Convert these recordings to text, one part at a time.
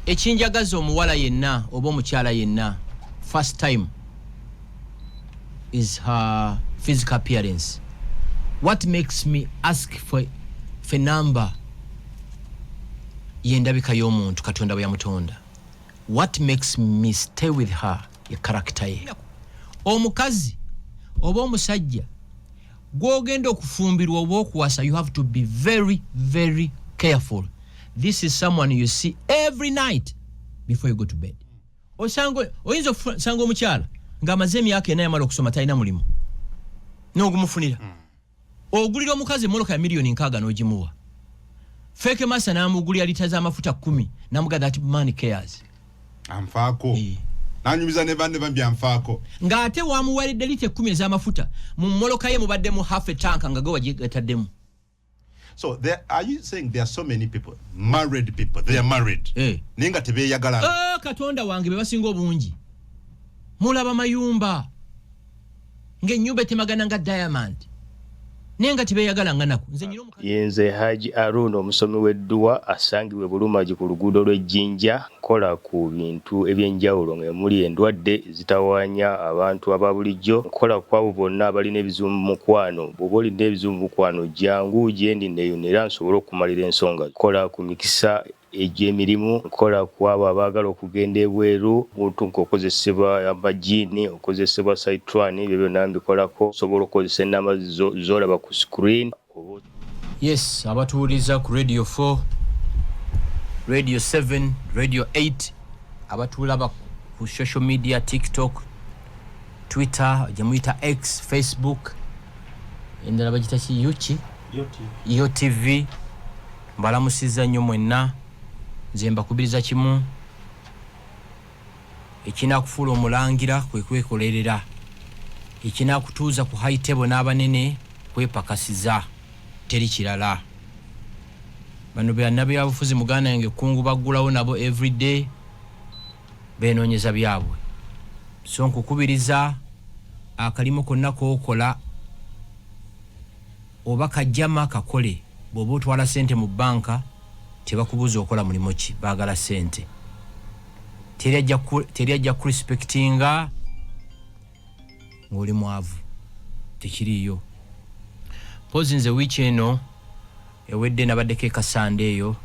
Ekinjagaza omuwala yenna oba omukyala yenna first time is her physical appearance. What makes me ask for number yendabika y'omuntu Katonda bwe yamutonda. What makes me stay with her ye character ye. Omukazi oba omusajja gwogenda okufumbirwa oba okuwasa, you have to be very, very careful. This is someone you see every night before you go to bed. Osanga oyinza okusanga omukyala ng'amaze emyaka 4 yamala okusoma, talina mulimu, n'ogumufunira. Ogulira omukazi emmotoka ya miliyoni 60 n'ogimuwa Feke Masa, n'amugulira lita z'amafuta 10, namuga that man cares. Anfaako. Eh. Nanyumiza ne banne bambi, anfaako. Ng'ate wamuweeredde lita 10 ez'amafuta, mu mmoloka ye mubaddemu half a tank nga ge wagigataddemu. So there, are you saying there are so many people, married people, they are married, Eh. naye nga tebeeyagala? Ah, Katonda wange, be basinga obungi. Mulaba mayumba ng'ennyumba etemagana nga diamond, naye nga tebeeyagala nga naku. Nze nyina omukazi. Yenze Haji Aruna, omusomi w'edduwa asangibwa e Bulumagi ku luguudo lw'Ejjinja. Nkola ku bintu ebyenjawulo nga muli endwadde ezitawaanya abantu aba bulijjo. Nkola ku abo bonna abalina ebizibu mu mukwano. Bw'oba olina ebizibu mu mukwano, jangu gye ndi neeyune era nsobole okumalira ensonga. Nkola ku mikisa egy'emirimu. Nkola ku abo abaagala okugenda ebweru, muntu ng'okozesebwa amajiini, okozesebwa saitwani, ebyo byonna mbikolako. Osobola okukozesa ennamba z'olaba ku screen oba Yes, abatuwuliriza ku Radio 4, Radio 7, Radio 8, abatulaba ku social media, TikTok, Twitter gyemuyita X, Facebook, endala bagita ki, yuki yo TV, mbalamusizza nnyo mwenna. Nze mbakubiriza kimu: ekinakufuula omulangira kwe kwekolerera, ekinakutuuza ku high table n'abanene kwepakasiza, teri kirala. Bano bannabyabufuzi, muganda yange, kungu baggulawo nabo everyday benoonyeza byabwe. So nkukubiriza, akalimu konna kookola oba kajjama kakole. Bw'oba otwala sente mu banka, tebakubuuza okola mulimu ki, baagala sente. Teri ajja kurespectinga ng'oli mwavu, tekiriiyo. Mpozi nze wiiki eno ewedde nabaddeko ekasande eyo,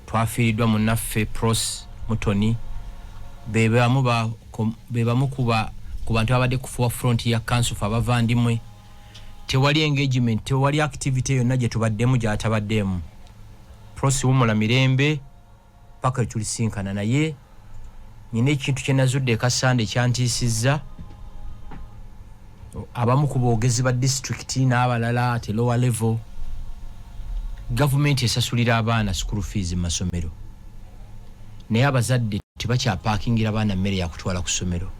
twafiiriddwa munnaffe Pros Mutoni. Be bamu ku bantu abadde ku forefront ya council fe abavandimwe. Tewali engagement, tewali activity yonna gye tubaddemu gy'atabaddeemu. Pros, wumula mirembe paka lwe tulisinkana. Naye nyina ekintu kye nazudde ekasande ekyantiisizza. Abamu ku boogezi ba disitulikiti n'abalala at lower level, gavumenti esasulira abaana school fees mu masomero, naye abazadde tebakyapaakingira baana mmere yakutwala ku ssomero.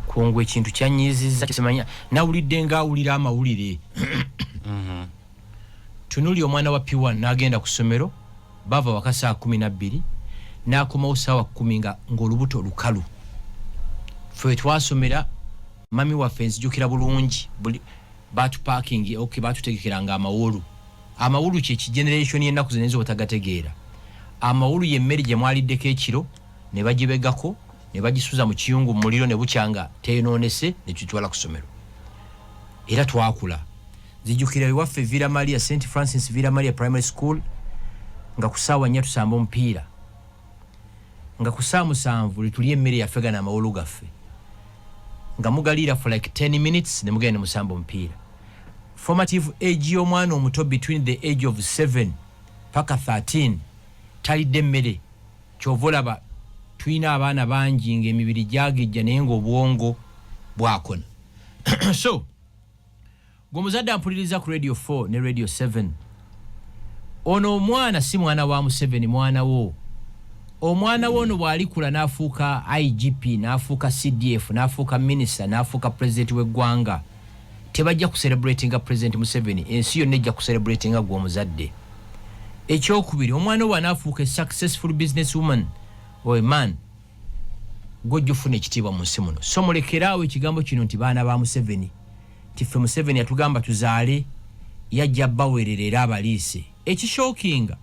Kungu ekintu kyanyiizizza, simanya nawulidde ngaawulira amawulire. Tunuli omwana wa P1 n'agenda ku ssomero, bava waka saa 12, n'akomawo saawa 10 nga ng'olubuto lukalu. Ffe twasomera, mami waffe nzijukira bulungi, buli batupakingi, okay, batutegekeranga amawolu. Amawulu kyeki? Generation y'ennaku zino eyinza obutagategeera. Amawulu y'emmere gye mwaliddeko ekiro ne bagibegako ne bagisuza mu kiyungu mu muliro ne bukya nga teyonoonese, ne tutwala ku ssomero. Era twakula, nzijukira ewaffe Villa Maria, St Francis Villa Maria Primary School, nga ku ssaawa 4 tusamba omupiira, nga ku ssaawa 7 lwetulya emmere yaffe, gana amawolu gaffe nga mugaliira for like 10 minutes ne mugenda ne musamba omupiira. Formative age y'omwana omuto, between the age of 7 paka 13, talidde mmere. Kyova olaba tulina abaana bangi ng'emibiri gyagejja naye ng'obwongo bwakona. So gwe omuzadde ampuliriza ku Radio 4 ne Radio 7, ono omwana si mwana wa Museveni, mwana wo. Omwana wo ono bw'alikula n'afuuka IGP, n'afuuka CDF, n'afuuka minisita, n'afuuka pulezidenti w'eggwanga, tebajja kucelebratinga President Museveni, ensi yonna ejja kucelebratinga gwe omuzadde. Ekyokubiri, omwana wo anaafuuka a successful business woman or a man, gwojja ofuna ekitiibwa mu nsi muno. So mulekeraawo ekigambo kino nti baana ba Museveni, nti ffe Museveni yatugamba tuzaale, yajja bawerera era abaliise. Ekishockinga,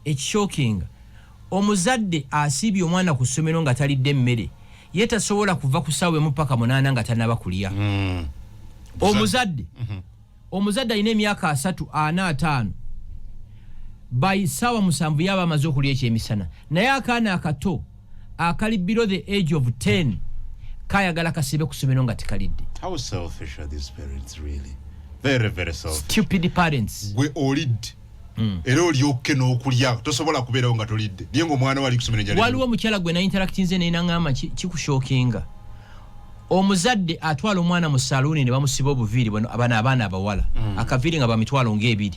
ekishockinga, Omuzadde asiibye omwana ku ssomero nga talidde emmere, ye tasobola kuva ku ssaawa 1 paka 8 nga tanaba kulya. Omuzadde alina emyaka 3, 4, 5, by ssaawa 7 yaba amaze okulya ekyemisana, naye akaana akato akali below the age of 10 kayagala kasiibe ku ssomero nga tekalidde. How selfish are these parents, really? Very, very selfish. Stupid parents. Gwe olidde era olyokke n'okulya, tosobola kubeerawo nga tolidde, naye ngaomwana we ali kusomero enjala. Waliwo omukyala gwe nainteractinze naye, naŋŋamba kikushockinga, omuzadde atwala omwana mu saluuni ne bamusiba obuviiri bano, bano abaana abawala, akaviiri nga ba 20,000.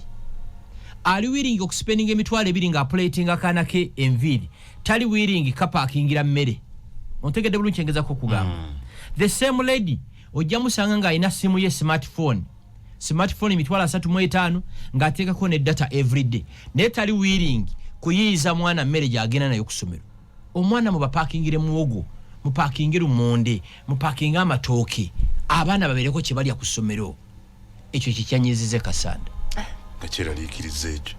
Ali willing okuspendinga 20,000 ng'aplaitinga akaana ke enviiri, tali willing kapaakingira mmere. Ontegedde bulungi kyengezako okugamba? The same lady ojja musanga ng'alina simu ye smartphone 35,000, ng'ateekako ne data everyday, naye tali willing kuyiyiza mwana mmere gy'agenda nayo ku ssomero. Omwana mubapaakingire muwogo, mupaakinge lumonde, mupaakinge amatooke, abaana babeereko kye balya ku ssomero. Ekyo kikyanyizize Kasanda. Nga kyeraliikiriza ekyo.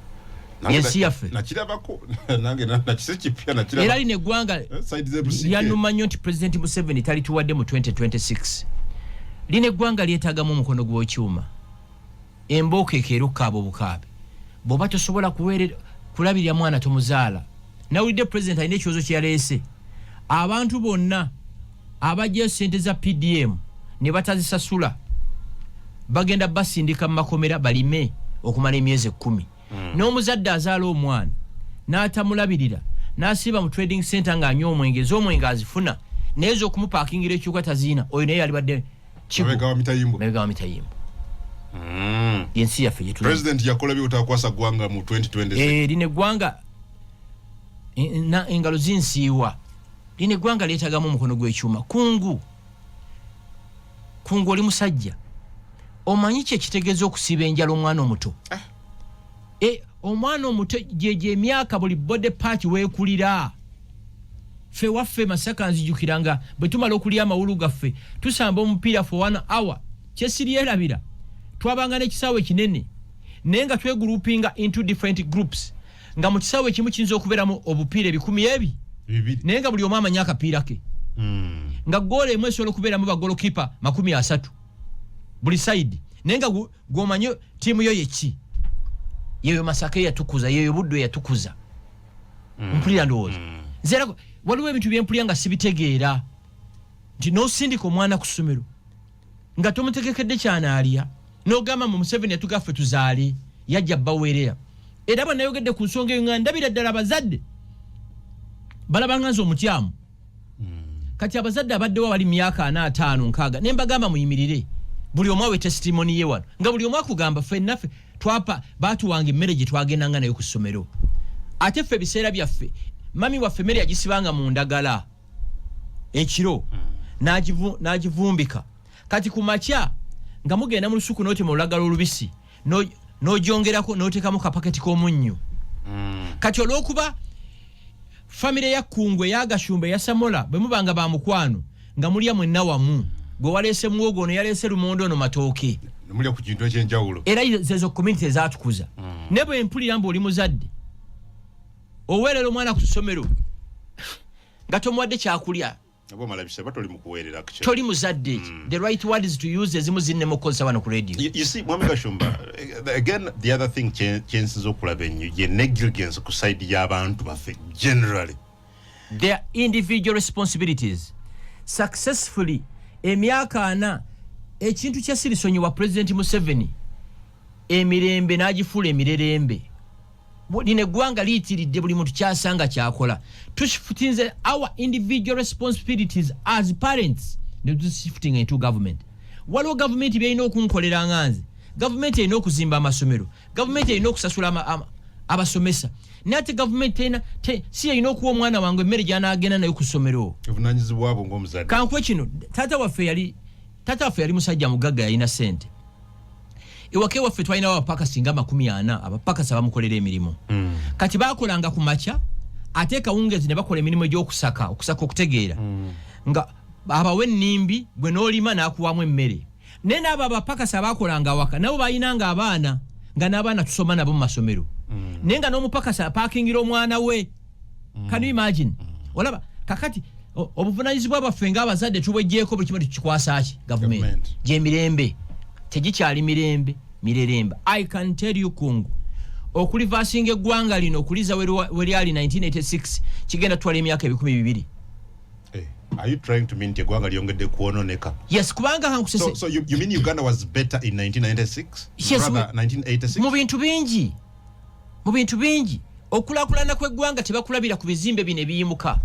Yensi yaffe. Nakirabako nange, nakise kipya nakiraba. Era lino eggwanga Side z'ebusike. lyanuma nnyo nti President Museveni talituwadde mu 2026. Lino eggwanga lyetaagamu omukono gw'okyuma, embooko ekeera okukaaba obukaabe. Bw'oba tosobola kulabirira mwana, tomuzaala. Nawulidde President alina ekiwozo kye yaleese, abantu bonna abajjayo sente za PDM ne batazisasula bagenda basindika mu makomera balime okumala emyezi 10. N'omuzadde azaala omwana n'atamulabirira, n'asiiba mu trading center ng'anywa omwenge, ez'omwenge azifuna naye ez'okumupaakingira ekyuka taziina, oyo naye yalibadde kigo. Mabega wa mitayimbwa. Mabega wa mitayimbwa. Yensi yaffe gyetuli. President yakola by'otakwasa ggwanga mu 2026. Lino eggwanga engalo zinsiiwa. Lino eggwanga lyetagamu omukono gw'ekyuma. Kungu, kungu, oli musajja, omanyi kyekitegeeza okusiiba enjala omwana omuto? Omwana omuto gyegyo emyaka buli body part weekulira. Ffe waffe Masaka nzijukira nga bwe tumala okulya amawulu gaffe tusamba omupiira for one hour. Kyesiryerabira, twabanga n'ekisaawe kinene, naye nga twegroupinga into different groups, nga mu kisaawe ekimu kiyinza okubeeramu obupiira ebikumi ebi 200. Naye nga buli omu amanyi akapiira ke, nga goolo emu esobola okubeeramu bagolokipa 30 buli side, naye nga gw'omanyi ttiimu yo yeki. Yeyo Masaka eyatukuza, yeyo Buddu eyatukuza. Mpulira ndowooza nze era waliwo ebintu byempulira nga sibitegeera, nti nosindika omwana ku ssomero nga tomutegekedde kyanaalya, n'ogamba mu Museveni yatugaffe tuzaale, yajja baweerera. Era bwe nayogedde ku nsonga eyo nga ndabira ddala abazadde balabanga nze omutyamu. Kati abazadde abaddewo abali myaka 40, 50, 60, ne mbagamba muyimirire, buli omu awe testimony ye wano, nga buli omu akugamba ffenna ffe twapa baatuwanga emmere gye twagendanga nayo ku ssomero. Ate ffe ebiseera byaffe mami waffe emmere yagisibanga mu ndagala ekiro n'agivumbika. Kati ku makya nga mugenda mu lusuku n'otema olulagala olubisi, n'ogyongerako n'oteekamu kapaketi k'omunnyo. Kati olw'okuba famire ya Kungu, eyagashumba, eyasamola, bwe mubanga ba mukwano nga mulya mwenna wamu, gwe waleese muwogo, ono yaleese lumonde, ono matooke. Nemulya ku kintu ekyenjawulo. Era zezo community ezatukuza. Ne bwe mpulira mbu oli muzadde oweerera omwana ku ssomero nga tomuwadde kyakulya, Aba omalabisa ba toli mu kuweerera actually. Toli muzadde. The right words to use ezimu zinnema okukozesa wano ku radio. You see, Mwami Gashumba, again, the other thing kyensinza okulaba ennyo ye negligence ku side y'abantu baffe generally. Their individual responsibilities successfully emyaka 40. Ekintu kya sirisonyiwa President Museveni, emirembe n'agifuula emirerembe. Lino eggwanga liyitiridde buli muntu kyasanga kyakola. Tushiftinze our individual responsibilities as parents ne tushifting into government. Waliwo gavumenti byerina okunkolera nga nze, gavumenti erina okuzimba amasomero, gavumenti erina okusasula abasomesa, naye ate gavumenti si erina okuwa omwana wange emmere gy'anaagenda nayo ku ssomero. Obuvunanyizibwa bwo ng'omuzadde. Kankwe kino, taata waffe yali musajja mugagga, yalina sente. Ewaka ewaffe twalinawo abapakasi nga 40, abapakasi abamukolera emirimu. Kati bakolanga ku makya, ate kawungezi ne bakola emirimu egy'okusaka, okusaka okutegeera, nga abawa ennimbi, gwe n'olima n'akuwamu emmere. Naye n'abo abapakasi abakolanga awaka nabo balinanga abaana, nga n'abaana tusoma nabo mu masomero, naye nga n'omupakasi apaakingira omwana we. Can you imagine? Olaba kakati obuvunanyizibwa bwaffe ngaabazadde tubwejjeeko, buli kimu tukikwasa ki? Gavumenti. Government. Gyemirembe tegikyali mirembe mireremba. I can tell you, kungu okureversinga eggwanga lino okuliza weryali 1986 kigenda tutwala emyaka 2000. Eh, are you trying to mean nti eggwanga lyongedde kwononeka? Yes, kubanga kankusese. So you mean Uganda was better in 1996? Yes. Rather 1986? Mu bintu bingi, mu bintu bingi. Okulakulana kw'eggwanga tebakulabira ku bizimbe bino ebiyimuka.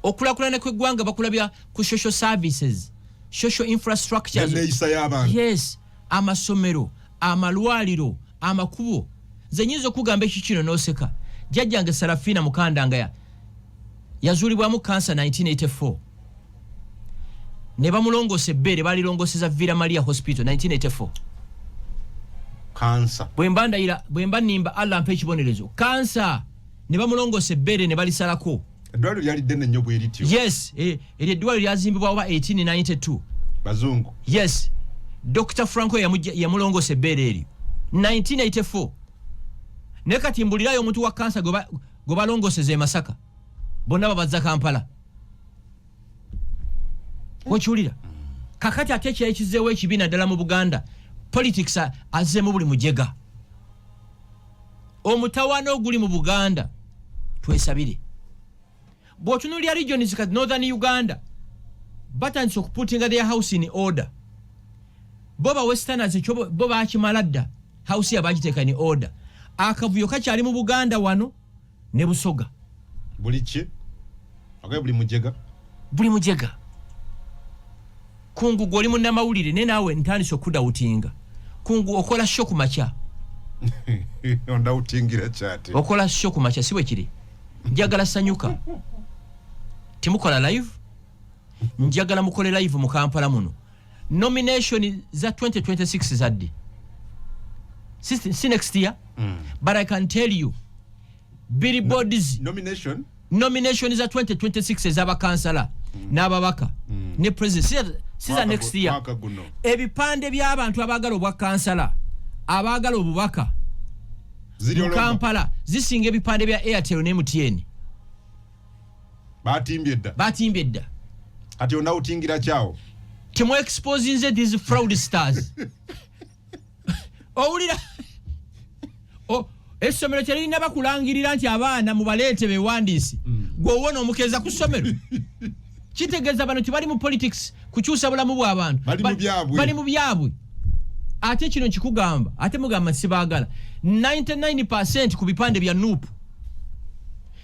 Okulakulana kw'eggwanga bakulabira ku social services, social infrastructures. Neneeyisa y'abantu. Yes, amasomero, amalwaliro, amakubo. Nze nyinza okugamba eki kino n'oseka. Jjajjange Sarafina Mukandanga yazuulibwamu kansa 1984 ne bamulongoosa ebbeere, balirongoseza Villa Maria Hospital 1984. Kansa? Bwe mba ndayira, bwe mba nnimba, Allah ampa ekibonerezo. Kansa, ne bamulongoosa ebbeere ne balisalako. Eddwaliro lyali ddene nnyo bwe lityo? Yes, eryo eddwaliro lyazimbibwa oba 1892. Bazungu? Yes, Dr Franco yamulongoosa ebbeere eryo 1984. Naye kati mbulirayo omuntu wa kansa gwe balongoseza e Masaka, bonna babazza Kampala. Okiwulira? Kakati ate ekyali kizeewo ekibi naddala mu Buganda, politics azzeemu buli mujega. Omutawaana oguli mu Buganda twesabire. Bw'otunuulira regions kati, Northern Uganda batandise okuputinga their house in order. Bo ba Westerners ekyo bo bakimala dda, house ya bagiteeka in order. Akavuyo kakyali mu Buganda wano ne Busoga. Buli ki agaye, buli mujega? Buli mujega. Kungu gwe oli munnamawulire, naye naawe ntandise okudoubtinga. Kungu, okola show ku makya. Ondoubtingira kyate? Okola show ku makya, si bwe kiri? Njagala sanyuka timukola live, njagala mukole live mu Kampala muno. Nomination za 2026 zaddi? Si next year? But I can tell you, billboards Nomination? Nomination za 2026 ez'abakansala n'ababaka ne president si za next year. Mwaka guno. Ebipande by'abantu abaagala obwa kansala, abaagala obubaka Ziri mu olongo. Kampala zisinga ebipande bya Airtel ne MTN. Batimbye dda. Batimbye dda. Kati ondoubtingira kyawo? Temu exposinze these fraudsters. Owulira? Essomero kyerina bakulangirira nti abaana mubaleete bewandiisi, gwe owona omukeeza ku ssomero. Kitegeeza bano tebali mu politics kukyusa bulamu bw'abantu. Bali mu byabwe. Bali mu byabwe. Ate kino nkikugamba, ate mugamba sibaagala. 99 ku bipande bya NUP,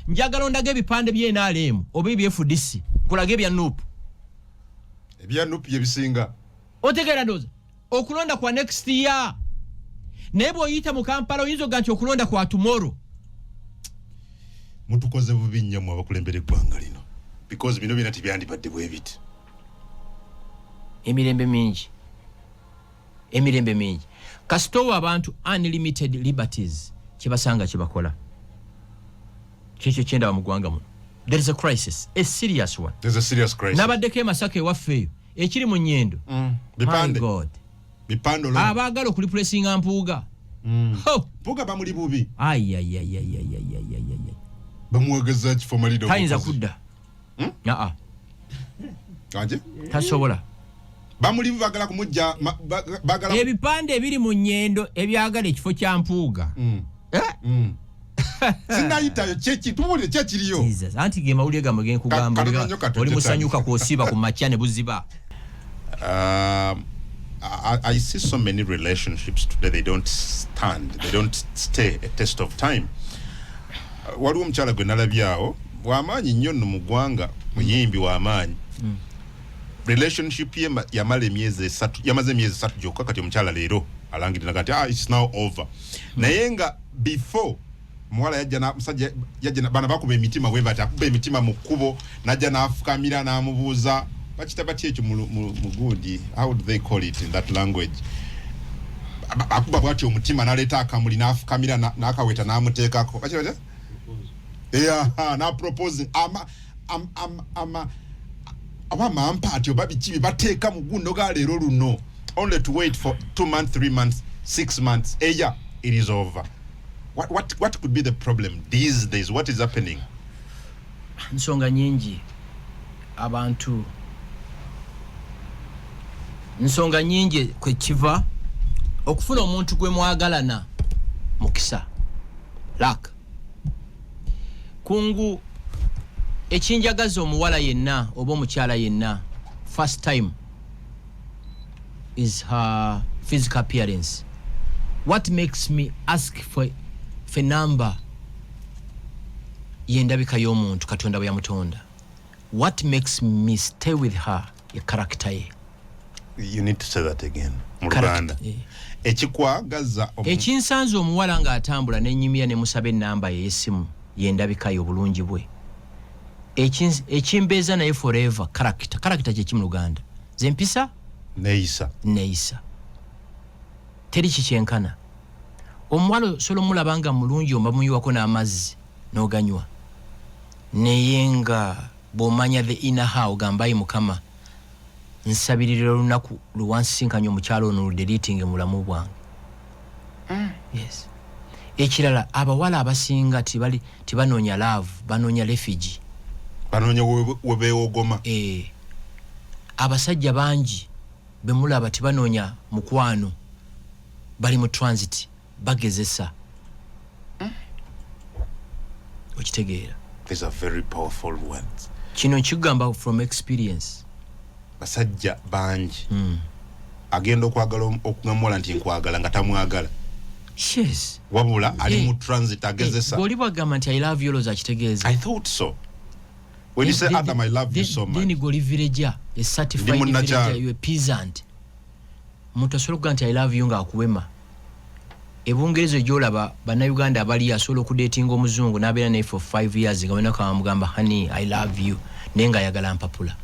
njagala ondaga ebipande bya NRM oba ebya FDC, nkulaga ebya NUP. Ebya NUP byebisinga. Otegeera? Ndowooza okulonda kwa next year, naye bw'oyita mu Kampala oyinza oga nti okulonda kwa tomorrow. Mutukoze bubi nnyo mu abakulembera eggwanga lino, because bino byonna tebyandibadde bwe biti. Emirembe mingi, emirembe mingi. Kasitowa abantu unlimited liberties, kyebasanga kyebakola kyekyo kyendaba mu ggwanga muno. There is a crisis, a serious one. There's a serious crisis. Nabaddeko e Masaka ewaffe eyo ekiri mu Nyendo. My Bipande. God. Bipande olwo. Abaagala okureplacinga Mpuuga. Ho! Mpuuga bamuli bubi. Ayayayayayayayayay. Bamuwegeza kifo maliro. Tayinza kudda. Aa. Anje? Tasobola. Bamuli bubi, bagala kumujja bagala Ebipande ebiri mu Nyendo ebyagala ekifo kya Mpuuga. Eh? Sinayitayo kyeki, tubuulire kyekiriyo. Jesus, anti ge mawulire gamwe genkugamba. Katono nnyo katono. Oli musanyuka kwosiiba ku makya ne buziba. I see so many relationships today, they don't stand, they don't stay a test of time. Waliwo omukyala gwe nalabyawo wamaanyi nnyo nno mu ggwanga, muyimbi wamaanyi. Relationship ye yamala emyezi 3, yamaze emyezi 3 gyokka. Kati omukyala leero alangirira nti, "Ah, it's now over." Naye nga before, muwala yajja na musajja yajja bana bakuba emitima bwe bati, akuba emitima mu kkubo, najja n'afukamira n'amubuuza, bakita batya ekyo mu gundi, how do they call it in that language? Akuba bwati omutima n'aleeta akamuli n'afukamira n'akaweta n'amuteekako, bakita batya? Yeah, na propose ama am, am, ama oba mampaati oba biki bye bateeka mu gundo ga leero luno, only to wait for 2 months, 3 months, 6 months, a year, it is over. What could be the problem these days? What is happening? Nsonga nyingi, abantu, nsonga nyingi kwekiva. Okufuna omuntu gwe mwagalana mukisa, luck. Kungu ekinjagaza omuwala yenna oba omukyala yenna first time is her physical appearance. What makes me ask for number yendabika y'omuntu Katonda bwe yamutonda. What makes me stay with her ye character ye. You need to say that again mu Character, Luganda. Eh. Ekikwagaza Ekinsanze omuwala ng'atambula nenyumya ne musaba enamba ye y'essimu yendabika ye, obulungi bwe. Ekimbeeza naye forever, character. Character kyeki mu Luganda? Zempisa. Neeyisa. Neeyisa, teri kikyenkana. Omuwala osobola omulaba nga mulungi, oba muyiwako n'amazzi n'oganywa, naye nga bw'omanya the inner her, ogamba, "Ayi Mukama, nsabiririra olunaku lwewansisinkanye omukyalo ono ludeletinge mu bulamu bwange." Yes. Ekirala, abawala abasinga tibali tibanoonya love, banoonya refuge. Banoonya we beewogoma. Eh, abasajja bangi bemulaba tibanoonya mukwano, bali mu transit, bagezesa. Okitegeera? These are very powerful words. Kino nkigamba from experience. Basajja bangi agenda okwagala okugamba nti nkwagala nga tamwagala. Yes. Wabula ali Eh. mu transit, agezesa. Gwoli bwagamba nti "I love you," olowooza akitegeeza? I thought so. When you say, "Adam, I love you so much," Then goli villager, a certified Ndi munnakyalo. villager, you a peasant. Omuntu asobola okuga nti "I love you" ng'akuwema. Ebungereza gyolaba Bannayuganda abali, asobola okudatinga omuzungu n'abeera naye for 5 years, nga wenaka bamugamba, "Honey, I love you," naye ng'ayagala mpapula.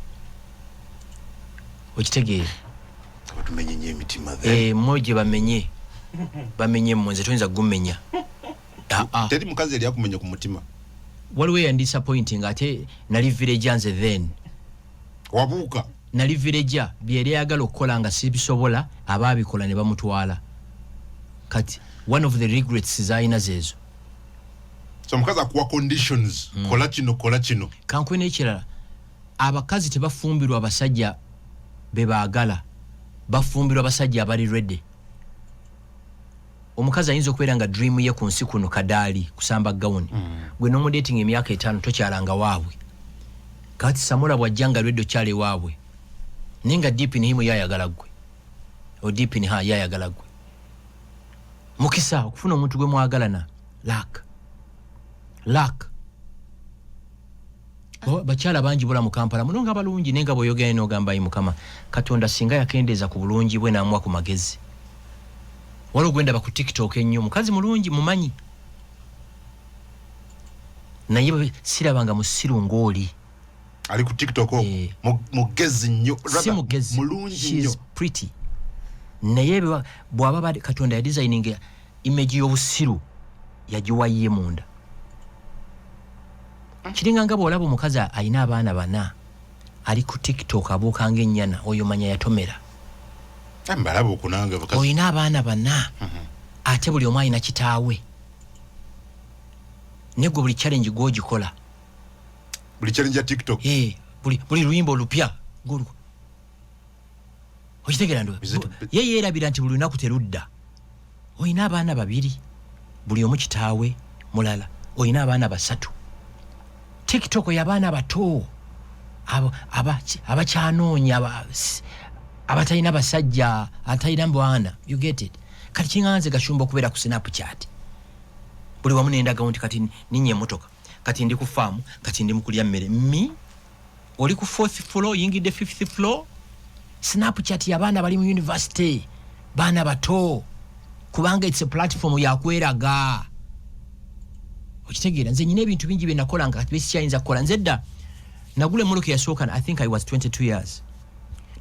Okitegeera? Tumenye nnyo emitima then. Eh, mmwe gye bamenye, bamenye mmwe, nze toyinza kugumenya. Ah, ah. Teri mukazi yali akumenya ku mutima? Waliwo eyandisappointing, ate nali villager nze then. Wabuuka. Nali villager. Byeri ayagala okukola nga sibisobola, aba abikola ne bamutwala. Kati one of the regrets zalina zeezo. So omukazi akuwa conditions, kola kino, kola kino. Kankuwe n'ekirala, abakazi tebafumbirwa abasajja be baagala, bafumbirwa abasajja abali ready. Omukazi ayinza okubeera nga dream ye ku nsi kuno kadaali kusamba gawuni. Gwe nomudating emyaka 5, tokyalanga waabwe. Kati Samula bwajja nga ready okyala ewaabwe, naye nga deep in him yayagala gwe, o deep in her yayagala gwe. Mukisa okufuna omuntu gwe mwagalana, luck, luck. Bakyala bangi bula mu Kampala muno nga balungi, naye nga bw'oyogera n'ogamba, "Ayi Mukama Katonda, singa yakendeeza ku bulungi bwe n'amuwa ku magezi." Waliwo gwendaba ku TikTok ennyo, mukazi mulungi mumanyi, naye sirabanga musiru ng'oli. Ali ku TikTok okwo? Eh. Mugezi nnyo. Si Rather, mugezi. Mulungi She's nnyo. pretty, naye bw'aba Katonda yadesigninga image y'obusiru, yagiwa ye munda. Kiringa nga bw'olaba omukazi alina abaana bana, ali ku TikTok abuuka ng'ennyana, oyo manya yatomera. Mbalaba okunanga bakazi. Olina abaana bana, ate buli omu alina kitaawe, naye gwe buli challenge gwogikola. Buli challenge ya TikTok. Eh, buli luyimba olupya okitegeera ndo? Ye yeerabira nti buli lunaku terudda. Olina abaana babiri, buli omu kitaawe mulala. Olina abaana basatu. TikTok yabaana bato abakyanoonya, abatalina basajja, atalina bwana, you get it? Kati kiŋanze Gashumba okubeera ku Snapchat buli wamu, nendagawo nti kati ninnya emotoka, kati ndi ku faamu, kati ndi mukulya mmere. Mi oli ku fourth floor, oyingidde fifth floor. Snapchat yabaana bali mu university, baana bato, kubanga it's a platform yakweraga. Okitegeera? Nze nyina ebintu bingi byenakola nga kati besikyayinza kukola. Nze dda nagula emmotoka eyasooka, I think I was 22 years,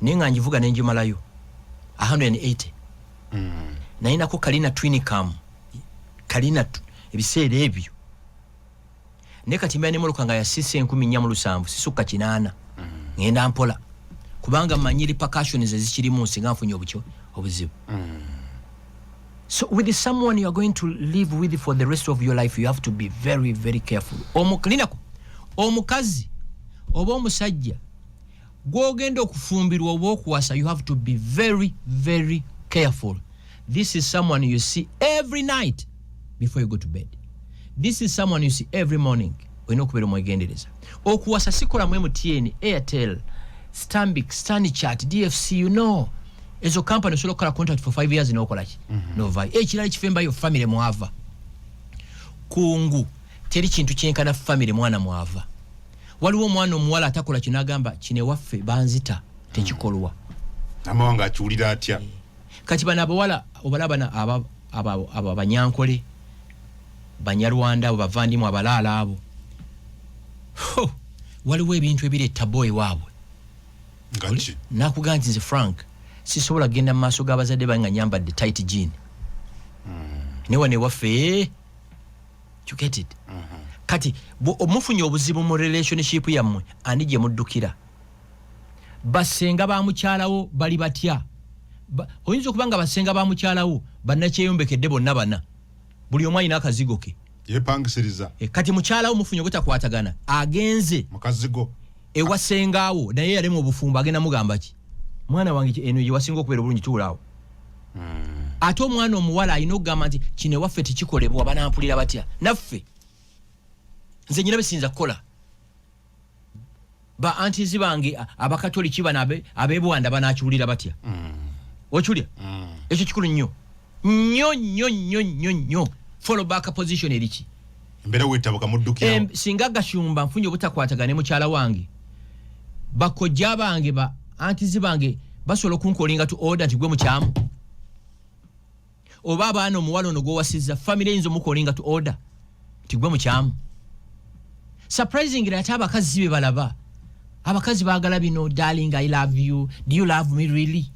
naye nga ngivuga nenjimalayo 180. Nayinako Kalina twin cam, Kalina ebiseera ebyo. Naye kati mbeera nemmotoka nga yasisa 1407, sisukka 80. Ngenda mpola kubanga manyi repercussions ezikirimu singa nfunye obukyo obuzibu. So with someone you are going to live with for the rest of your life, you have to be very, very careful. Linako Omukazi oba omusajja gwogenda okufumbirwa oba okuwasa, you have to be very, very careful. This is someone you see every night before you go to bed. This is someone you see every morning. Olina okubeera omwegendereza. Okuwasa sikolamu MTN, Airtel, Stanbic, Stanchart, DFC, ezo company osobola okukola contract for 5 years nokolaki, novayo. Ekirala ekifembayo, family mwava. Kungu teri kintu kyenkana family mwana mwava. Waliwo omwana omuwala atakola kino, agamba kino ewaffe banzita, tekikolwa. Amawanga akiwulira atya? Kati bano abawala obalaba abo Abanyankole, Banyarwanda, abo bavandimwe abalaala abo. Ho, waliwo ebintu ebiri etabo ewaabwe. Nga ki? Nakugaa nti nze Frank sisobola kugenda mu maaso g'abazadde bange nga nyambadde tight jean, naye wano ewaffe, you get it? Kati mufunye obuzibu mu relationship yammwe, ani gye muddukira? Basenga ba mukyalawo bali batya? Oyinza okuba nga basenga ba mukyalawo bannakyeyombekedde bonna bana, buli omu alina akazigo ke. Yepangisiriza. E, kati mukyalawo mufunye obutakwatagana, agenze mukazigo ewa sengaawo, naye yalema obufumbo, agenda mugamba ki? Mwana wange, eno gye wasinga okubeera obulungi, tuulaawo. Ate omwana omuwala alina okugamba nti kino ewaffe tekikolebwa, banampulira batya? Naffe nze nyina besinza kukola, ba aunties bange Abakatoliki bano ab'ebwanda banakiwulira batya? Okiwulira? Ekyo kikulu nnyo nnyo nnyo nnyo nnyo nnyo. Fall back position eriki? Embeera wetabuka muddukirawo. Singa Gashumba nfunye obutakwatagana ne mukyala wange, bakojja bange, ba aunties bange basobola okuncallinga to order nti gwe mukyamu? Oba abaana, omuwala ono gwowasizza, family eyinza omucallinga to order nti gwe mukyamu? Surprisingly, ate abakazi si be balaba. Abakazi baagala bino: "Darling, I love you." Do you love me really?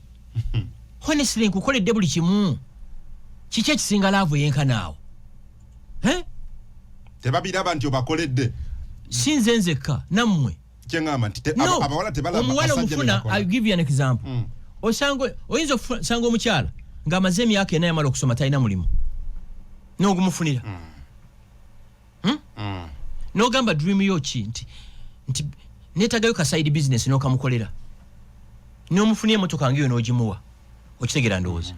Honestly, nkukoledde buli kimu, kiki ekisinga love eyenkanaawo? Eh? Tebabiraba nti obakoledde. Si nze nzekka, nammwe. Kyeŋŋamba nti No, abawala tebalaba omuwala basajja omufuna. bebakola. I'll give you an example. Osanga, oyinza okusanga omukyala ng'amaze emyaka 4 yamala okusoma, talina mulimu, n'ogumufunira. N'ogamba dream yo ki? Nti neetagayo ka side business, n'okamukolera, n'omufunira emotoka ngeyo n'ogimuwa. Okitegeera? Ndowooza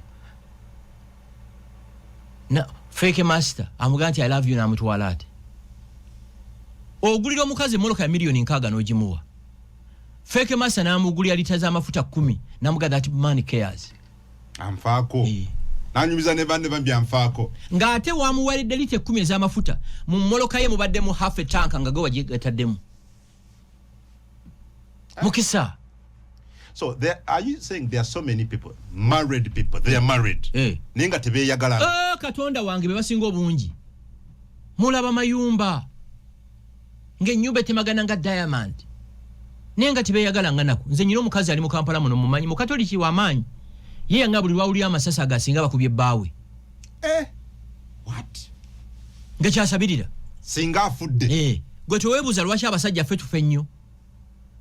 na fake master amugamba nti "I love you," n'amutwala. Ate ogulira omukazi emmotoka ya miliyoni 60 n'ogimuwa, fake master n'amugulira lita z'amafuta 10, n'amugamba that man cares. Anfaako. Eh. Nanyumiza ne banne bambi, anfaako. Ng'ate wamuwalidde lita 10 ez'amafuta, mu mmoloka ye mubaddemu half a tank nga ge wagigataddemu mukisa. So there, are you saying there are so many people, married people, they are married, Eh. naye nga tebeeyagala? Ah, Katonda wange, be basinga obungi. Mulaba mayumba ng'ennyumba etemagana nga diamond, naye nga tebeeyagala nga naku. Nze nyina omukazi ali mu Kampala muno, mumanyi, Mukatoliki w'amaanyi, ye yanga buli lwawulira amasasi agasinga bakubye ebbaawe. Eh, what? Nga kyasabirira. Singa afudde. Eh, gwe teweebuuza lwaki abasajja ffe tufa ennyo?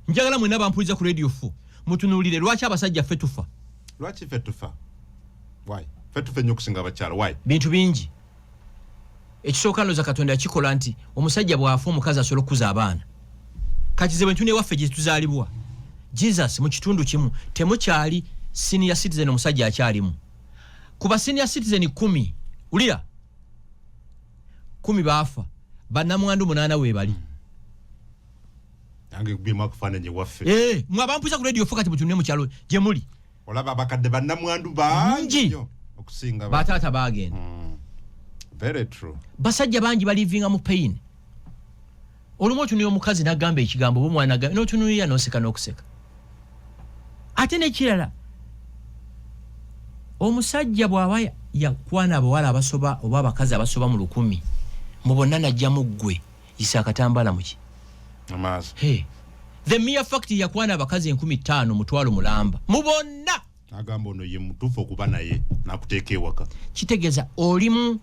Njagala mwenna bampuliza ku Radio 4 mutunuulire lwaki abasajja ffe tufa. Lwaki ffe tufa? Why ffe tufa ennyo okusinga abakyala? Why? Bintu bingi. Ekisooka, ndowooza Katonda yakikola nti omusajja bw'afa, omukazi asobola okukuza abaana. Kati ze bwe newaffe gye tuzaalibwa, Jesus, mu kitundu kimu temukyali senior citizen omusajja akyalimu. Ku ba senior citizen 10, wulira, 10 baafa, bannamwandu munaana weebali. Nange kubyemu akufaananyi waffe. Eh, mwe abampuza ku Radio 4, kati mutunule mu kyalo gye muli. Olaba abakadde bannamwandu bangi Ngi. nnyo okusinga bataata baagenda. Very true. Basajja bangi balivinga mu pain. Olumu otunulira omukazi nagamba ekigambo oba omwana agamba, notunulira noseka n'okuseka. Ate nekirala, omusajja bw'aba yakwana abawala abasoba oba abakazi abasoba mu 1000, mu bonna najjamu ggwe, yisa akatambaala muki? Amaaso. Hey. The mere fact yakwana abakazi 5000, mutwalo mulamba, mu bonna agamba ono ye mutuufu okuba naye, nakuteeka ewaka. Kitegeeza olimu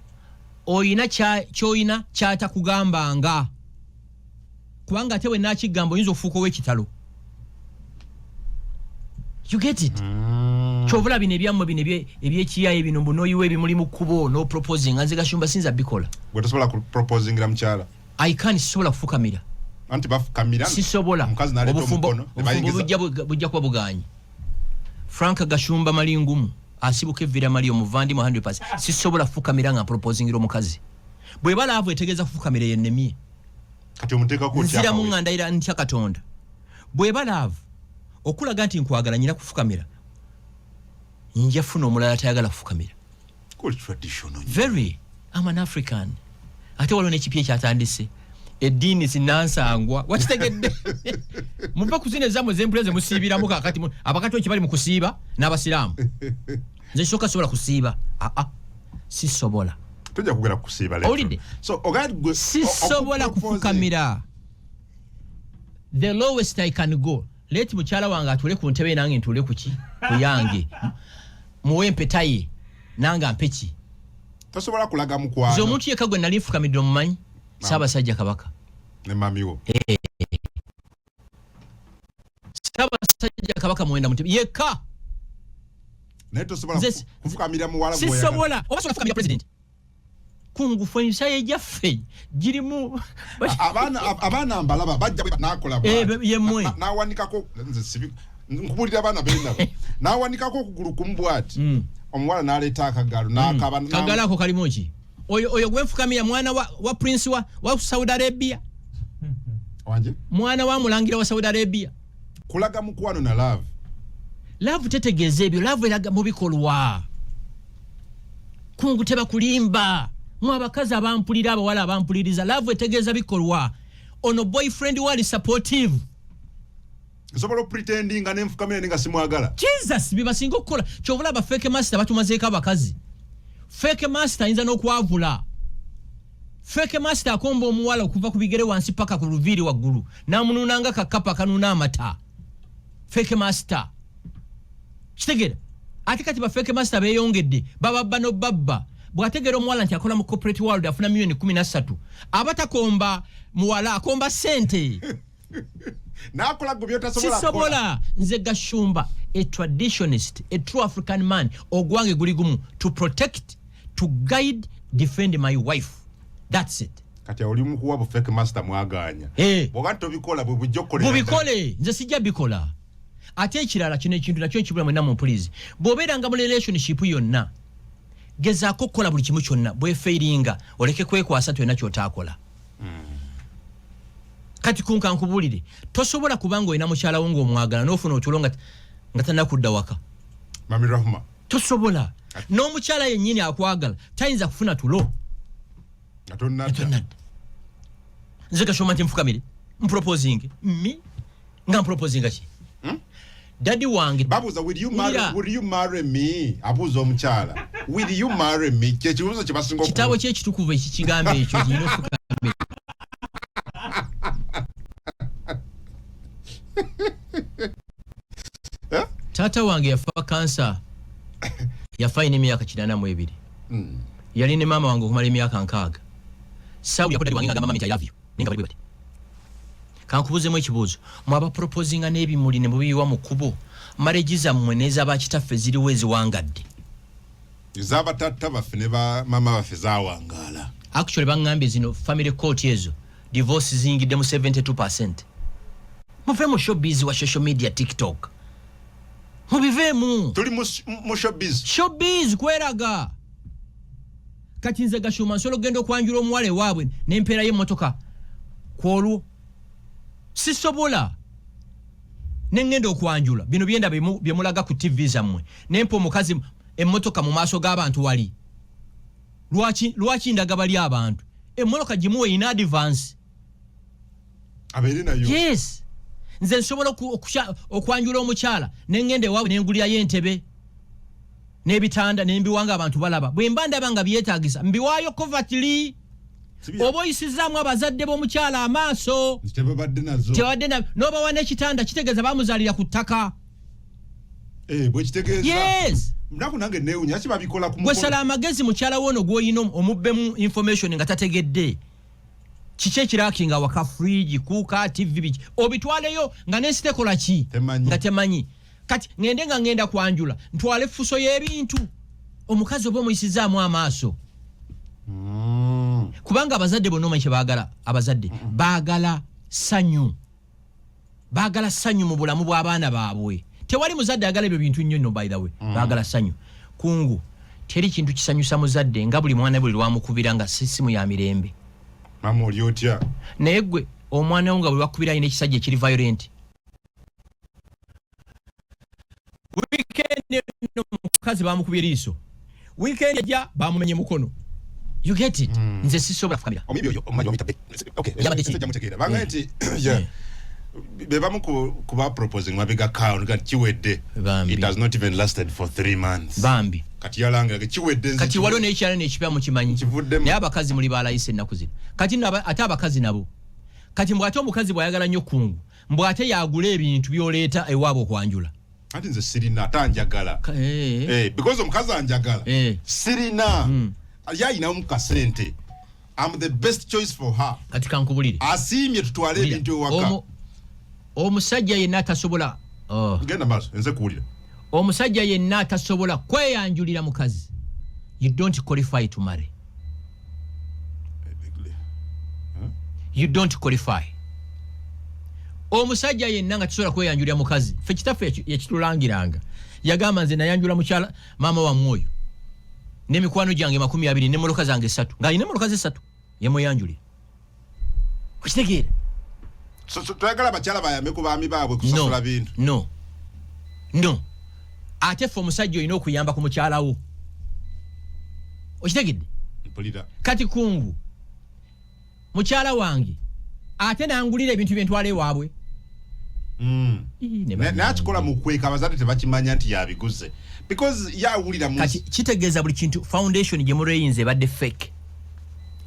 oyina kyoyina kyatakugambanga, kubanga ate we nakigamba oyinza okufuuka ow'ekitalo. You get it? Kyovula bino ebyammwe bino ebyekiyaye bino, mbu noyiwa ebimuli mu kkubo noproposinga, nze Gashumba sinza bikola. Gwe tosobola kuproposingira mukyala? I can, sisobola kufukamira. Anti bafukamira. Sisobola. Omukazi n'aleeta Obufumbo omukono, ne obufumbo bayingiza. bujja kuba buganye. Frank Gashumba Malingumu asibuka evira mali omuvandimwe 100%. Sisobola fukamira nga mproposingira omukazi. Bweba love etegeeza kufukamira, yennemye. Kati omuteekako otya Nziramu akawe? nga ndayira ntya Katonda. Bweba love okulaga nti nkwagala nyina kufukamira, nja funa omulala tayagala kufukamira. Kuli traditional nnyo. Very. I'm an African. Ate waliwo n'ekipya ekyatandise, eddiini zinansangwa. Wakitegedde? Muve ku zino ezammwe zempula zemusiibiramu. Kakati abakatoliki bali mu kusiiba n'abasiraamu. Nze kisooka sobola kusiiba, aa, sisobola. Tojja kugera kusiiba leero. Owulidde? So ogambye gwe Sisobola okupropose- kufukamira. The lowest I can go, let mukyala wange atuule ku ntebe, nange ntuule kuki ku yange, muwe empeta ye, nange ampe ki. Tosobola kulaga Nze mukwano. omuntu yekka gwe nali nfukamidde, omumanyi? Ssaabasajja Kabaka. Ne mamiwo. Ssaabasajja Kabaka Muwenda Mutebi yekka. Naye tosobola kufukamira muwala gw'oyagala. Sisobola. Oba sobola fukamira president kungufu? Emisayo egyaffe girimu. Abaana mbalaba bajja nakola Eh, bw'ati. yemmwe. N'awanikako, nze sibi nkubulira, abaana bendaba n'awanikako okugulu kumu bw'ati, omuwala n'aleeta akagalo n'akaba. Kagalo ako kalimu ki? Oyo gwenfukamira mwana wa prince wa Saudi Arabia. Wanje. Mwana wa mulangira wa Saudi Arabia. Kulaga mukwano na love. Love tetegeeza ebyo. Love eraga mu bikolwa. Kungu, tebakulimba. Mu abakazi abampulira, abawala abampuliriza, love etegeeza bikolwa. Ono boyfriend wali supportive. Nsobola opretendinga nenfukamira ne nga simwagala. Jesus, byebasinga okukola. Kyobula aba fake master batumazeeko abakazi. Fake master ayinza n'okwavula. Fake master akomba omuwala okuva ku bigere wansi paka ku luviiri waggulu, n'amunuunanga kakapa kanuuna amata. Fake master, kitegeera? Ate kati ba fake master beeyongedde, bababba nobabba. Bw'ategeera omuwala nti akola mu corporate world, afuna miliyoni 13, aba takomba muwala, akomba ssente. Nakola gwe byotasobola kukola. Sisobola. Nze Gashumba, a traditionist, a true African man, ogwange guli gumu: to protect, to guide, defend my wife. That's it. Kati oli mukuwa bu fake master mwaganya. Eh. Bwoba tobikola, bwe bujja okukolera. Bubikole, nze sijja bikola. Ate ekirala, kino ekintu nakyo nkibula mwenna mumpulizi. Bw'obeeranga mu relationship yonna, gezaako okukola buli kimu kyonna. Bwefeiringa, oleke kwekwasa tyonna kyotaakola. Kati kunka nkubuulire, tosobola kubanga olina mukyalawo ng'omwagala n'ofuna otulo nga tanakudda waka. Mami Rahma. Tosobola. N'omukyala yennyini akwagala tayinza kufuna tulo nga tonnadda. Tonnadda. Nze Gashumba nti nfukamire mproposing mi nga mproposinga ki? Daddy wange. Babuuza, "Will you marry, Wulira. will you marry me?" Abuuza omukyala, "Will you marry me?" Kyekibuuzo kye basinga. Kitabo ki ekitukuvu ekikigamba ekyo kirina ofukamira? Eh? Taata wange yafa kansa, yafa ayina emyaka 82. Yali ne maama wange okumala emyaka 60. Sauli wange ngagamba, "Mami, I love you," naye nga bali bwe bati. Kankubuzemu ekibuuzo: mwaba proposinga n'ebimuli ne mubiyiwa mu kkubo, marriage zammwe n'ezabakitaffe ziriwo eziwangadde? Ez'abataata baffe ne bamama baffe zawangaala. Actually, baŋŋambye zino family court ezo divorce ziyingidde mu 72. Muve mu showbiz wa social media, TikTok, mubiveemu. Tuli mu showbiz. Showbiz kweraga. Kati nze Gashumba nsobola okugenda okwanjula omuwala ewaabwe nempeerayo emmotoka kwolwo? Sisobola. Neŋŋenda okwanjula bino byenda byemulaga ku TV zammwe, nempa omukazi emmotoka mu maaso g'abantu wali. Lwaki ndaga bali abantu emmotoka? Gimuwe in advance. Abeere nayo. Yes, nze nsobola okwanjula omukyala neŋŋenda ewaabwe nengulirayo entebe n'ebitanda nembiwanga abantu balaba. Bwe mba ndaba nga byetaagisa, mbiwaayo covertly. Oba oyisizaamu abazadde b'omukyala amaaso. Nti tebabadde nazo. Tebadde n'obawa n'ekitanda, kitegeeza bamuzaalira ku ttaka. Eh, bwekitegeeza. Yes. Naku nange neewunya ki babikola ku Gwe sala amagezi, mukyala wo ono gw'olina omubbemu information nga tategedde kiki ekirakinga waka: fridge, cooker, TV, biki, obitwaleyo nga nensi tekola ki? Temanyi. Nga temanyi. Kati ŋŋende nga ŋŋenda kwanjula, ntwale effuso y'ebintu, omukazi oba omuyisizaamu amaaso. Kubanga abazadde bonna omanyi kyebaagala? Abazadde baagala Ssanyu, baagala ssanyu mu bulamu bw'abaana baabwe. Tewali muzadde ayagala ebyo bintu nnyo nno, by the way. Baagala ssanyu. Kungu, teri kintu kisanyusa muzadde nga buli mwana buli lwamukubira nga simu ya mirembe. Mama, oli otya? Naye gwe omwana wo nga bwe bakubira alina ekisajja ekiri violent. Weekend eno omukazi bamukubye eriiso, weekend ejja bamumenye mukono. You get it? Nze sisobola kukamira. Omuyimbi oyo omumanyi, bamuyita okay. Yabadde ki? Ensajja mutegeera bangaye nti yeah, be bamu ku ba proposing mabega kawo nga kiwedde. Bambi. It has not even lasted for 3 months. Bambi. Kati yalangira kiwedde nze. Kati waliwo n'ekyalo n'ekipya, mukimanyi. Kivuddemu. Naye abakazi muli balayisa ennaku zino. Kati nno ate abakazi nabo kati mbw ate omukazi bw'ayagala nnyo kungu, mbw ate yagula ebintu by'oleeta ewaabwe okwanjula. Anti nze sirina, ate anjagala. Eh, because omukazi anjagala. Sirina, ye ayinamu kasente. I'm the best choice for her. Kati kankubulire. Asiimye tutwale ebintu ewaka. Omusajja yenna atasobola, oh. Genda maaso, nze kuwulira. Omusajja yenna atasobola kweyanjulira mukazi, you don't qualify to marry. You don't qualify. Omusajja yenna nga tasobola kweyanjulira mukazi, ffe kitaffe yakitulangiranga, yagamba, "Nze nayanjula mukyala maama wammwe oyo n'emikwano gyange 20 n'emmotoka zange esatu," ng'alina emmotoka ze esatu yemweyanjulira. Okitegeera? So toyagala abakyala bayambe ku baami baabwe kusasula bintu? No, ate ffe omusajja olina okuyamba ku mukyala wo, okitegedde? Mpulira. Kati kungu, mukyala wange ate nangulira ebintu byentwala ewaabwe. Ii, ne Naye akikola mu kweka, abazadde tebakimanya nti yabiguze because yawulira mu Kati kitegeeza buli kintu, foundation gye mureyinza ebadde fake.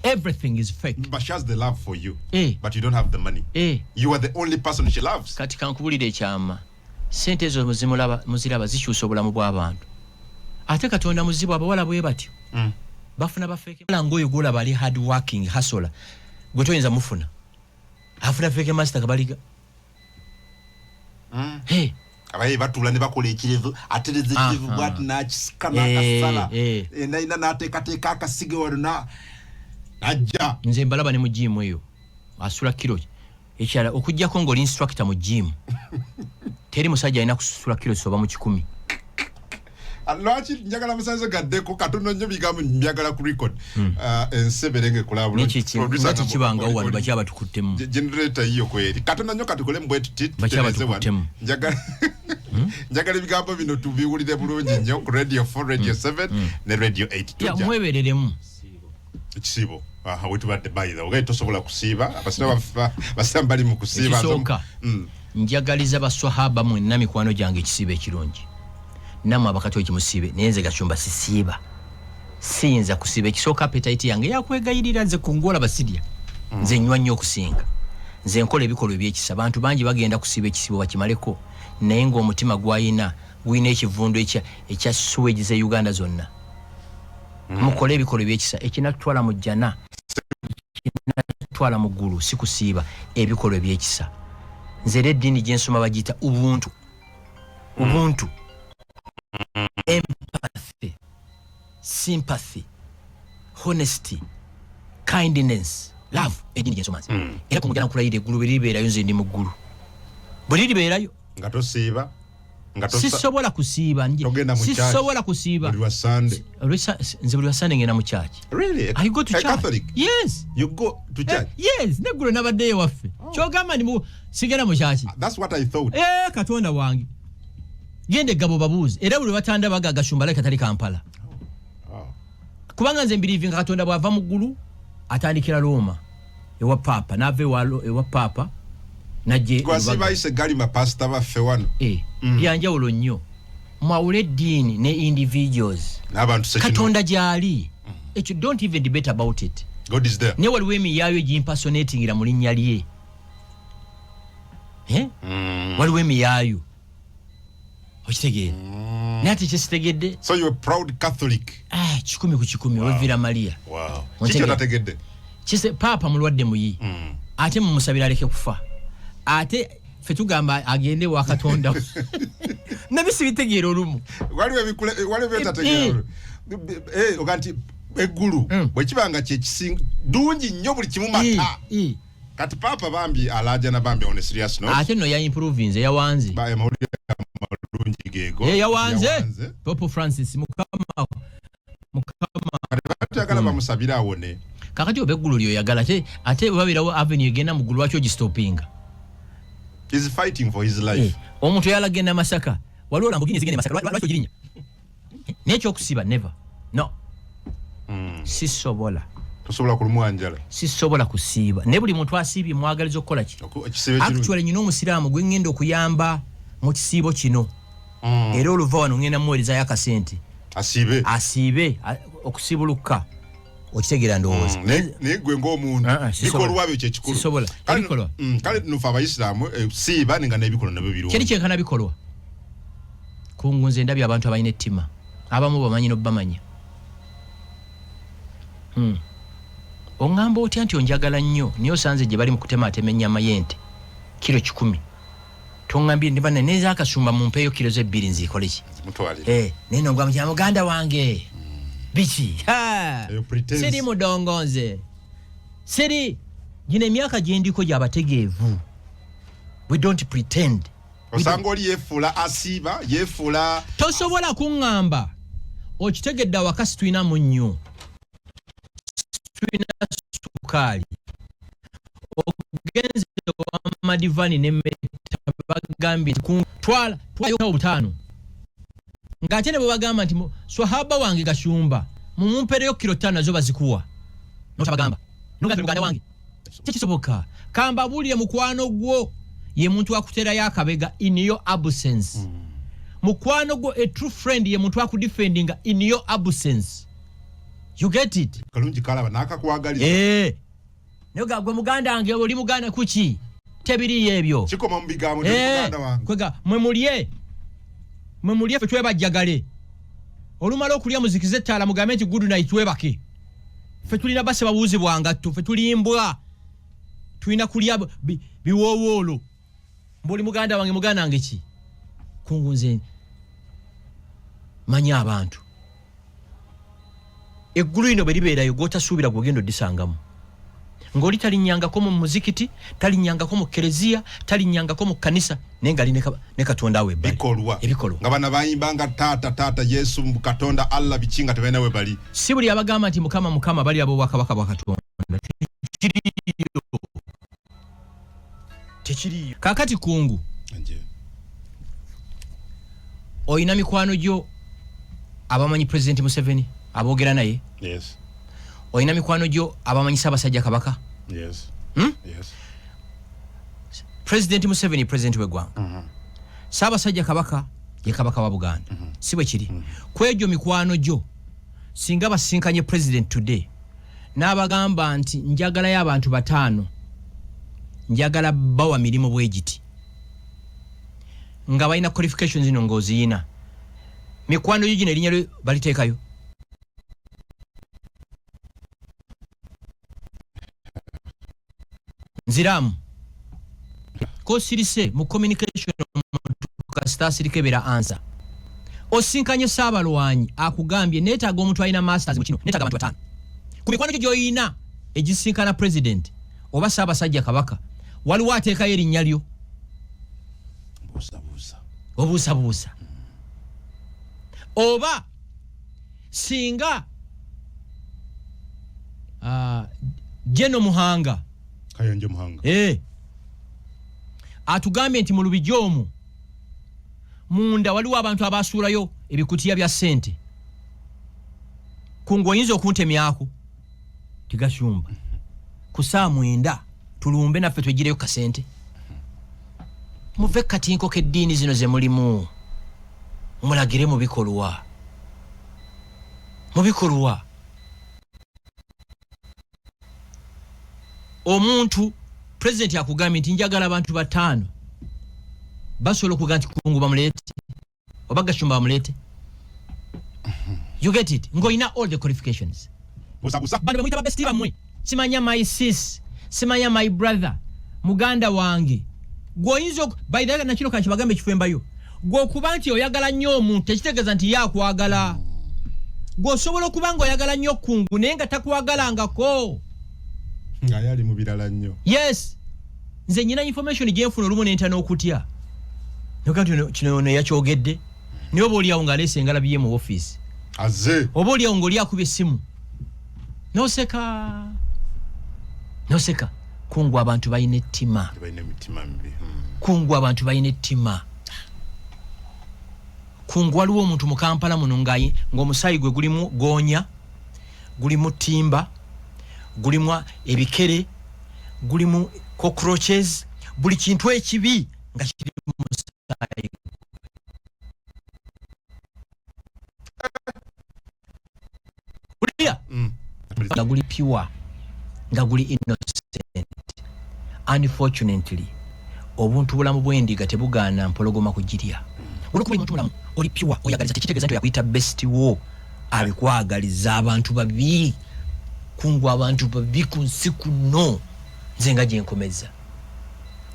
Everything is fake. But she has the love for you. Eh. But you don't have the money. You are the only person she loves. Kati kankubulira ekyama, sente ezo muziraba zikyusa obulamu bw'abantu, ate Katonda muzibu. Abawala bwe batyo bafuna ba fake ngaoyo gwolaba ali hard working hustler, gwe toyinza mufuna, afuna fake master kabaliga. Hey. Abaye batuula ne bakola ekirevu, atereza ekirevu bwati n'akisika n'akasala. Nalina n'ateekateeka akasige wano najja. Nze mbalaba ne mu gym eyo, asula kiro ekirala. Okugjako ng'oli instructor mu gym, teri musajja alina kusula kiro zisoba mu 100. Ah, lwaki njagala musanze gaddeko katono nnyo, bigambo mbyagala ku record. Ah, ensebere ng'ekola bulungi. Producer nga tekibangawo wano. Bakyaba tukuttemu. Generator yiyo kweri katono nnyo, katukole mbwe tuti Bakyaba tutereze wano. tukuttemu. Njagala ebigambo bino tubiwulire bulungi nnyo ku Radio 4, Radio 7 ne Radio 8. Ya, Tujja mwebereremu. Ekisiibo. Aha, wetubadde, by the way, tosobola kusiiba, abasiraamu bali mu kusiiba. Ekisooka, njagaliza baswahaba mwenna mikwano gyange ekisiibo ekirungi, nammwe abakatoliki musiibe, naye nze Gashumba sisiiba, siyinza kusiiba. Ekisooka, appetite yange yakwegayirira. Nze kungola basirya, nze nywa nnyo okusinga. Nze nkola ebikolwa ebyekisa. Bantu bangi bagenda kusiiba ekisiibo bakimaleko, naye ng'omutima gwayina gulina ekivundu ekya sewage ze Uganda zonna. Mukole ebikolwa ebyekisa, ekinatutwala mu jjana, ekinatutwala mu ggulu, si kusiiba, ebikolwa ebyekisa. Nze era eddiini gyensoma bagiyita ubuntu. Ubuntu, empathy, sympathy, honesty, kindness, love, eddiini gyensoma nze. Era kumujana nkulayira, eggulu bwe liribeerayo, nze ndi mu ggulu bwe liribeerayo. Nga tosiiba, nga Sisobola kusiiba Togenda mu church? Sisobola kusiiba. Buli lwa Sunday? Nze buli lwa Sunday ngenda mu church. Really? I go to A church. Catholic? Yes. You go to church? Eh, yes, neggulo nabaddeyo waffe. Kyogamba ndi sigenda mu church? That's what I thought. Eh, Katonda wange, genda eggabo babuuze, era buli batanda baga Gashumba like atali Kampala. Kubanga nze mbelievinga Katonda bw'ava mu ggulu atandikira Roma ewa Paapa, n'ava ewa Paapa najje. Gwasiiba gali mapasita baffe wano. Eh, byanjawulo nnyo. Mwawule eddiini ne individuals. N'abantu sekino. Katonda gyali, ekyo don't even debate about it. God is there. Naye waliwo emiyaayo egimpersonatingira mu linnya lye. Eh? Waliwo emiyaayo, okitegeera? Naye ate kyesitegedde. So you're a proud Catholic? Ah, 100%, olwevira Maria. Kiki otategedde? Kise Paapa mulwadde muyi, ate mumusabira aleke kufa, ate ffe tugamba agende wa Katonda. Nabyo sibitegeera olumu. Waliwo waliwo byetategeera. Oga nti eggulu bwe kiba nga kyekisinga ddungi nnyo, buli kimu mata. Kati papa bambi alajana bambi on a serious note. Ate no ya improvinze, yawanze. Ba amawulire amalungi geego. Eh, yawanze. Pope Francis, mukama mukama. Kati bamusabira awone. Kakati oba eggulu lyoyagala, ate babeerawo avenue egenda mu ggulu, lwaki ogistopinga? Is fighting for his life. Eh, omuntu oyala genda Masaka, waliwo Lamborghini ezigenda e Masaka, lwaki ogirinya? N'ekyokusiba, never, no. Sisobola. Tosobola kulumwa njala. Sisobola kusiiba, naye buli muntu asiibye mwagaliza okukola ki? Ekisiibo ekirungi. Actually, nyina omusiraamu gwe ŋŋenda okuyamba mu kisiibo kino, era oluva wano ŋŋenda muweerezayo akasente. Asiibe. Asiibe, okusiibuluka, okitegeera ndowooza? Naye gwe ng'omuntu, Ah, ah, sisobola. bikolwa byo kyekikulu. Sisobola. Ebikolwa. Kale nufe abayisiraamu, siiba nenga n'ebikolwa nabyo birungi. Kyeri kyenkana bikolwa. Kungu, nze ndabye abantu abalina ettima, abamu bamanyi nobamanya. Oŋŋamba otya nti onjagala nnyo, naye osanze gye bali mu kutematema ennyama y'ente kiro 100, toŋŋambye ndi banne nezakasumba mumpeeyo kiro zebbiri nziikole ki? Mutwalire. Eh, naye nongwa kya muganda wange biki? Ha! Eyo pretense. Siri mudongo, nze siri gino emyaka gyendiko gyabategeevu. We don't pretend. Osanga oli yefuula asiiba, yefuula. Tosobola kuŋŋamba okitegedde awaka situlina munnyo, situlina sukaali, ogenze wa Madivani ne Meta bagambye nti twala twayo obutaano, ng'ate ne bwe bagamba nti swahaba wange Gashumba mumumpereyo kiro 5, nazo bazikuwa notabagamba nogamba muganda wange. Tekisoboka. Kambabuulire, mukwano gwo ye muntu akuterayo akabega in your absence. Mukwano gwo, a true friend, ye muntu akudefendinga in your absence. You get it? Kalungi kalaba n'akakwagaliza. Eh. Naye ga gwe muganda wange, oli muganda kuki? Tebiriyo ebyo. Kikoma mu bigambo nti Eh, muganda wange. Kwega mwe mulye, mwe mulye, ffe twebajjagale. Olumala okulya muzikize ettaala, mugambe nti good night, twebake. Ffe tulina base babuuzibwa ngatto, ffe tulimbwa, tulina kulya biwoowoolo. Mbuli muganda wange, muganda wange ki? Kungu, nze manyi abantu. Eggulu lino bwe libeerayo, gwotasuubira gwogenda odisangamu, ng'oli talinnyangako mu muzikiti, talinnyangako mu kereziya, talinnyangako mu kkanisa, naye nga ali ne Katonda awo ebbali. Bikolwa. Ebikolwa. Nga bana bayimbanga taata taata Yesu, Katonda Allah, biki, nga tebalina we bali. Si buli abagamba nti Mukama Mukama bali ab'obwakabaka bwa Katonda. Tekiriyo, tekiriyo. Kakati kungu, Nje. Olina mikwano gyo abamanyi Pulezidenti Museveni, aboogera naye? Yes. Olina mikwano gyo abamanyi Ssaabasajja Kabaka? Yes. Hmm? Yes. Pulezidenti Museveni pulezidenti w'eggwanga, Ssaabasajja Kabaka ye kabaka wa Buganda, si bwe kiri? Ku egyo mikwano gyo, singa basinkanye president today n'abagamba nti njagalayo abantu bataano, njagala bawa mirimu bwe giti, nga balina qualifications zino, ng'oziyina, mikwano gyo gino erinnya lyo baliteekayo? Nziramu kosirise mu communication, omuntu kasita asirika ebeera ansa. Osinkanye Saabalwanyi, akugambye neetaaga omuntu alina masters mu kino, neetaaga abantu bataano. Ku mikwano gyo gy'oyina egisinkana president oba Ssaabasajja Kabaka, waliwo ateekayo erinnya lyo? Buusabuusa. Obuusabuusa. Oba singa Geno Muhanga, Kayonje Muhanga. Eh, atugambye nti mu Lubigi omwo munda waliwo abantu abasuulayo ebikutiya bya ssente, kungu oyinza okuntemyako tigashumba ku saa 9 tulumbe naffe twegireyo kasente? Muve katinko k'eddiini zino ze mulimu, mulagire mu bikolwa, mu bikolwa. Omuntu pulezidenti akugambye nti njagala abantu bataano, basobola okuga nti Kungu bamuleete oba Gashumba bamuleete? You get it? Ng'olina all the qualifications. Buusabuusa. Bano bemuyita babesti bammwe, simanya my sis, simanya my brother, muganda wange, gweoyinza by the way, nakino kankibagambe ekifembayo, gwe okuba nti oyagala nnyo omuntu tekitegeeza nti ye akwagala. Gwe osobola okuba nga oyagala nnyo Kungu naye nga takwagalangako. Nga yali mu birala nnyo. Yes, nze nyina information gyenfuna olumu nenta n'okutya, noga nti kino ono yakyogedde, naye oba oliawo ng'aleese engalabi ye mu office, Azze. oba oliawo ng'oli akubye essimu, noseka noseka. Kungu, abantu balina ettima. Balina emitima mibi. Kungu, abantu balina ettima. Kungu, waliwo omuntu mu Kampala muno ng'omusaayi gwe gulimu goonya, gulimu timba, gulimu ebikere, gulimu cockroaches, buli kintu ekibi nga kiri mu musaayi. Wulira, nga guli pure, nga guli innocent. Unfortunately, obuntu bulamu bw'endiga tebugaana mpologoma kugirya. Olwokuba oli muntu mulamu, oli pure, oyagaliza, tekitegeeza nti oyakuyita best wo abikwagaliza. Abantu babi, kungu, abantu babi ku nsi kuno. Nze nga gyenkomeza,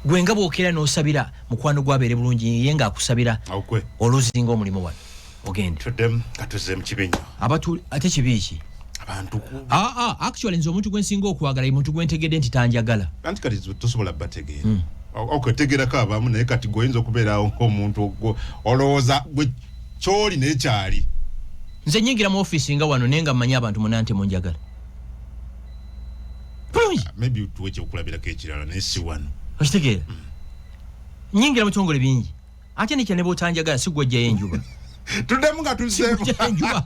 gwe nga bwokeera n'osabira mukwano gwabeere bulungi, ye ng'akusabira Awukwe. oluzinga omulimu wano ogende. Tuddemu katuze mu kibi nnyo. Abatu ate kibi ki? Abantu ku Ah, ah, actually nze omuntu gwensinga okwagala ye muntu gwentegedde nti tanjagala. Anti kati tosobola bategeera. Okwetegerako abamu, naye kati gweoyinza okubeerawo ng'omuntu olowooza gwe kyoli naye kyali. Nze nyingira mu ofiisi nga wano, naye nga mmanyi abantu muna nti munjagala bulungi. Maybe tuwe ekyokulabirako ekirala, naye si wano. Okitegeera, nyingira mu kitongole bingi, ate nekya ne bwotanjagala sigwojjayo enjuba. Tuddemu nga tuzzeemu. Sigwojjayo enjuba.